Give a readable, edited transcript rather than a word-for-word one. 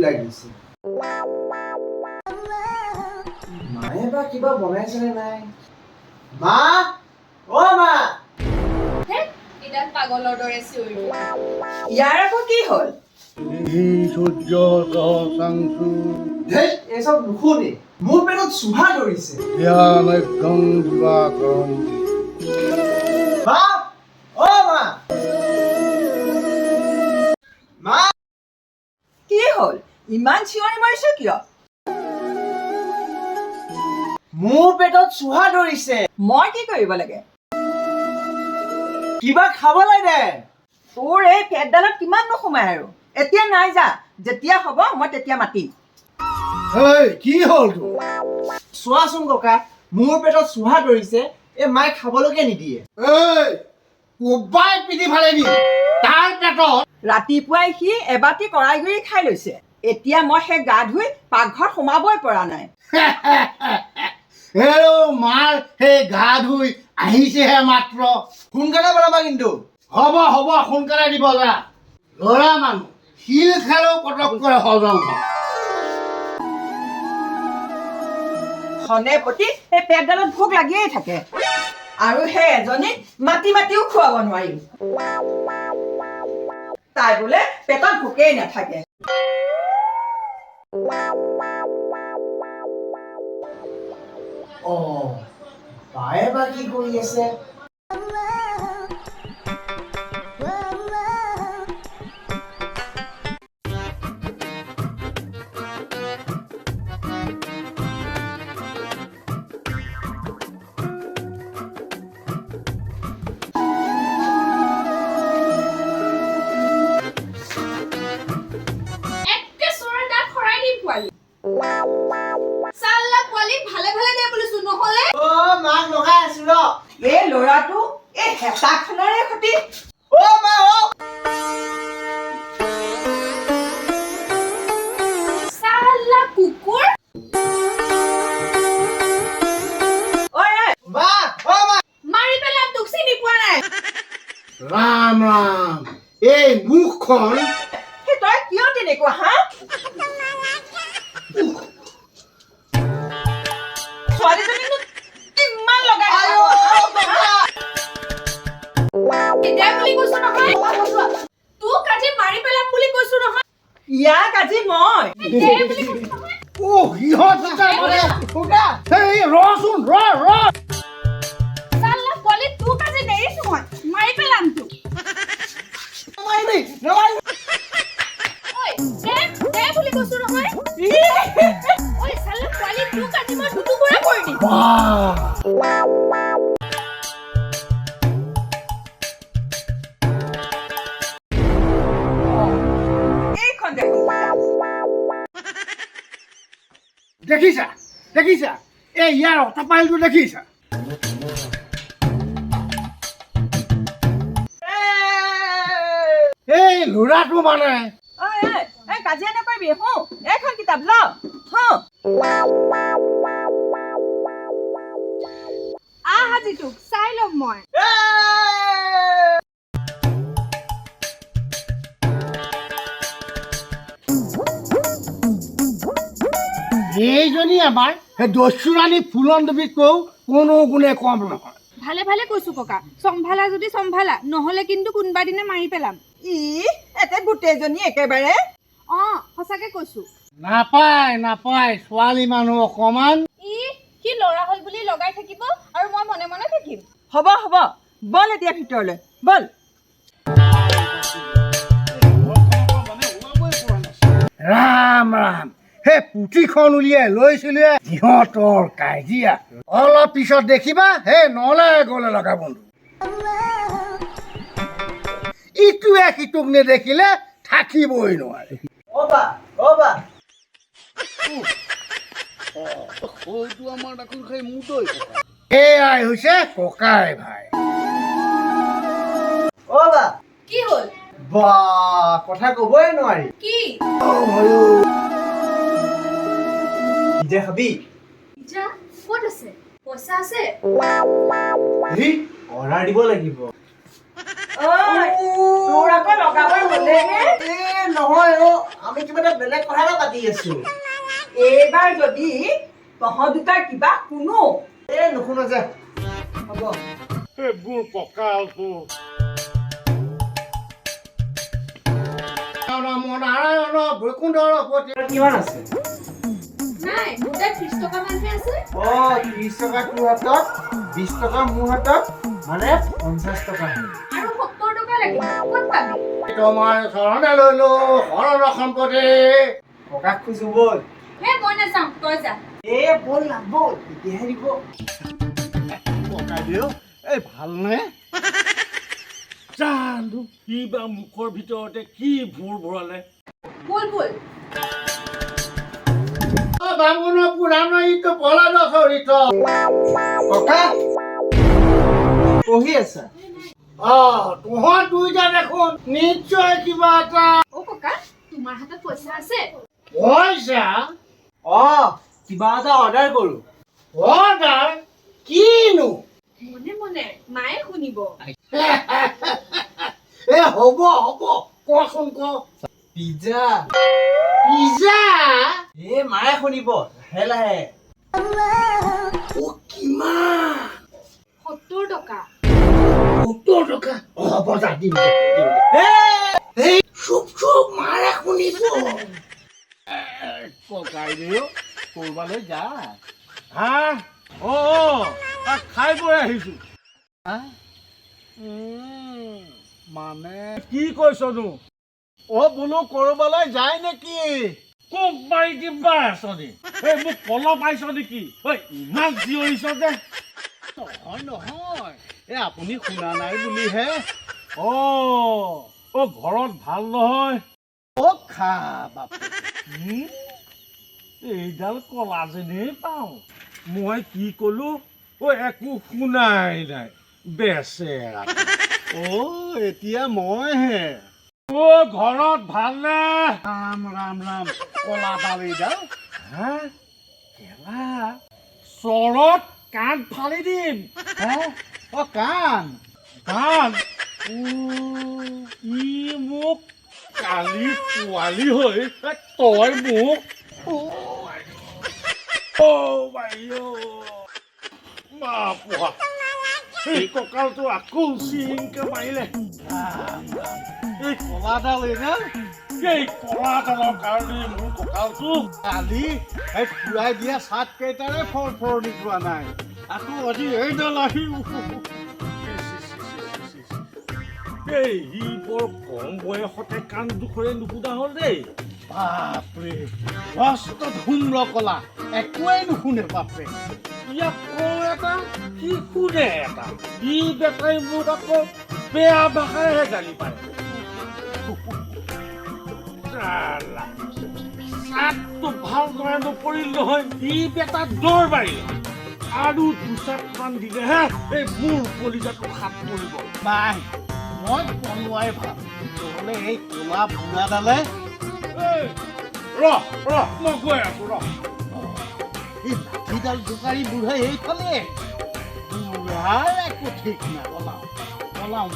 লাগিছে। মায়ে বা কিবা বনাইছেনে নাই? মা, অ মা! এডাল পাগলৰ দৰে চিঞৰি। ইয়াৰ আকৌ কি হ'ল? ধেই, এইচব নুশুনি, মোৰ পেটত চুহা ধৰিছে। মা, অ মা, মা! কি হ'ল? ইমান চিঞৰি মাৰিছ কিয়? মোৰ পেটত চুহা ধৰিছে। মই কি কৰিব লাগে? কিবা খাবলৈ দে। তোৰ এই পেটডালত কিমান নোসোমাই আৰু। এতিয়া নাই যা, যেতিয়া হ'ব মই তেতিয়া মাতিম। কি হ'ল তোৰ? চোৱাচোন ককা, মোৰ পেটত চুহা ধৰিছে, এই মায়ে খাবলৈকে নিদিয়ে। এই কোবাই পিঠি ফালে দি তাৰ পেটত। ৰাতিপুৱাই সি এবাতি কৰাই গুৰি খাই লৈছে। এতিয়া মই সেই গা ধুই পাকঘৰত সোমাবই পৰা নাই। হেৰ, মাৰ সেই গা ধুই আহিছেহে মাত্ৰ। সোনকালে বনাবা কিন্তু। হ'ব হ'ব, সোনকালে দিব যা। ল'ৰা মানুহ, শিল খালেও পটককৈ হজম হয়। খনে প্ৰতি সেই পেটডালত ভোক লাগিয়েই থাকে আৰু সেই এজনীক মাতি মাতিও খুৱাব নোৱাৰিম। তাই বোলে পেটত ভোকেই নাথাকে। অ, বায়ে বা কি কৰি আছে? একে চোৰৰ দাঁত সৰাই দিম পোৱালি। চাল্লা পোৱালি, ভালে ভালে দে বুলিছো, নহ'লে অ মাক লগাই আছো ৰ। এই ল'ৰাটো এই হেঁচাখনৰে সতি। অ মা, অ! চাল্লা কুকুৰ! ঐ ঐ! মা, অ মা! মাৰি পেলাম তোক, চিনি পোৱা নাই। ৰাম ৰাম, এই মুখখন! সেই তই কিয় তেনেকুৱা হা? ছোৱালীজনীনো কিমান লগাই আইঅ, থাক? দে বুলি কৈছো নহয়। তোক আজি মাৰি পেলাম বুলি কৈছো নহয়। ইয়াক আজি মই দে বুলি কৈছো নহয়। অ, সিহঁত দুটা মানে ককা! এই ৰচোন, ৰ ৰ। চাল্লা পোৱালি, তোক আজি নেৰিছো মই, মাৰি পেলাম তোক। নামাৰিবি, নামাৰিবি! ঐ দে, দে বুলি কৈছো নহয়। ঐ চাল্লা পোৱালি, তোক আজি মই দুটুকুৰা কৰি দিম। বাহ! এইখন দেখোন কিতাপ। দেখিছা, দেখিছা, এই ইয়াৰ অটপাইলটো দেখিছা? এই ল'ৰাটো মানে ঐ ঐ এই, কাজিয়া নকৰিবি। হো, এইখন কিতাপ ল। হো। আহ, আজি তোক চাই ল'ম মই। এ! এইজনী আমাৰ সেই দস্যুৰাণী ফুলন দেৱীতকৈও কোনো গুণে কম নহয়। ভালে ভালে কৈছো ককা, চম্ভালা যদি চম্ভালা, নহ'লে কিন্তু কোনোবা দিনা মাৰি পেলাম। ই এতে গোটেইজনী একেবাৰে। অ, সঁচাকে কৈছো। নাপায় নাপায়, ছোৱালী মানুহ অকণমান। ই সি ল'ৰা হ'ল বুলি লগাই থাকিব আৰু মই মনে মনে থাকিম? হ'ব হ'ব, ব'ল এতিয়া ভিতৰলৈ ব'ল। ৰাম ৰাম, সেই পুথিখন উলিয়াই লৈছিলোৱে, সিহঁতৰ কাজিয়া অলপ পিছত দেখিবা। সেই নলে গ'লে লগা বন্ধু, ইটোৱে সিটোক নেদেখিলে থাকিবই নোৱাৰে। অ বা, অ বা! সৌটো আমাৰ দেখোন সেই মুদৈ ককা। এয়াই হৈছে ককাই ভাই। অ বা! কি হ'ল? বা, কথা ক'বই নোৱাৰি। কি? পিজ্জা খাবি? পিজ্জা ক'ত আছে? পইচা আছে? হেৰি, অৰ্ডাৰ দিব লাগিব। ঐ, তোৰ আকৌ লগাবৰ হ'লেহে। এ নহয় অ, আমাৰ আমি কিবা এটা বেলেগ কথা এটা পাতি আছো। এইবাৰ যদি তহঁত দুটাৰ কিবা শুনো। এ নুশুনো যে। হ'ব। এই মোৰ কঁকালটো। নম নাৰায়ণ বৈকুণ্ঠৰ পতি। কিমান আছে? নাই, মোৰ তাত 30 টকা মানহে আছে। অ, 30 টকা তোৰ হাতত, 20 টকা মোৰ হাতত, মানে 50 টকা। আৰু 70 টকা লাগিব, ক'ত পাবি? তোমাৰ চৰণে ললো শৰণ সম্পত্তি। ককাক খোজো ব'ল। হে, মই নাযাওঁ, তই যা। এ ব'ল না, ব'ল, তেতিয়াহে দিব। ককাইদেউ, এই ভালনে? জানো কি বা মুখৰ ভিতৰতে কি ভোৰ ভৰালে। ব'ল ব'ল। বামুণ পুৰাণ ইটো পলাদ চৰিত। ককা, পঢ়ি আছা? অ, তহঁত দুইটা দেখোন নিশ্চয় কিবা এটা। অ ককা, তোমাৰ হাতত পইচা আছে? পইচা? অ, কিবা এটা অৰ্ডাৰ কৰো। অৰ্ডাৰ কিনো? মনে মনে, মায়ে শুনিব। এ হ'ব হ'ব, কচোন ক। পিজ্জা। পিজ্জা? এ মায়ে শুনিব, লাহে লাহে। অ, কিমান? 70 টকা। 70 টকা? অ, হ'ব যা, দিম দে, দিম দে। এই চুপ চুপ, মাৰে শুনিব। ককাইদেউ ক'ৰবালৈ যা হা? অ অ, তাক খাই বৈ আহিছো। হা? মানে কি কৈছনো? অ বোলো ক'ৰবালৈ যায় নেকি? কোব মাৰি দিম বা আঁচনি। এই মোক পল পাইছ নেকি? ঐ, ইমান চিঞৰিছ যে। নহয় নহয়, এই আপুনি শুনা নাই বুলিহে। অ অ, ঘৰত ভাল নহয়? অ খা বাপ। এইডাল কলা যেনেই পাওঁ। মই কি কলো? অ, একো শুনাই নাই বেচেৰা। অ, এতিয়া মইহে। অ, ঘৰত ভালনে? ৰাম ৰাম ৰাম, কলাডাল এইডাল। হা, কেলা চৰত কাণ ফালি দিম। হে, অ কাণ। কাণ। ও, ই মোক কালি পোৱালি হৈ তই মোক। অ বাইঅ মা পোহা, এই কঁকালটো আকৌ চিংকে মাৰিলে। এই কলাডাল এইডাল। এই কলাডালৰ কাৰণে মোৰ কঁকালটো। কালি এই খুৰাই দিয়া চাট কেইটাৰে ফৰ ফৰণি যোৱা নাই, আকৌ আজি এইডাল আহি। এই সি বৰ কম বয়সতে কাণ দুখৰে নুশুনা হ'ল দেই। বাপৰে, মস্ত ধূম্ৰ কলা, একোৱেই নুশুনে বাপৰে। ইয়াক কওঁ এটা, সি শুনে এটা। ই বেটাই মোক আকৌ বেয়া ভাষাৰেহে গালি পাৰে। চালা, চাটটো ভালদৰে নপৰিল নহয়, ই বেটা দৌৰ মাৰিলে। আৰু দুচাটমান দিলেহে এই মোৰ কলিজাটো সাত পৰিব। নাই, মই পলোৱাই ভাল, নহ'লে এই কলা বুঢ়াডালে। এই, ৰ ৰ, মই গৈ আছো, ৰ। এই লাঠিডাল জোকাৰি বুঢ়াই এইফালে, বুঢ়াৰ একো ঠিক নাই। পলাওঁ পলাওঁ।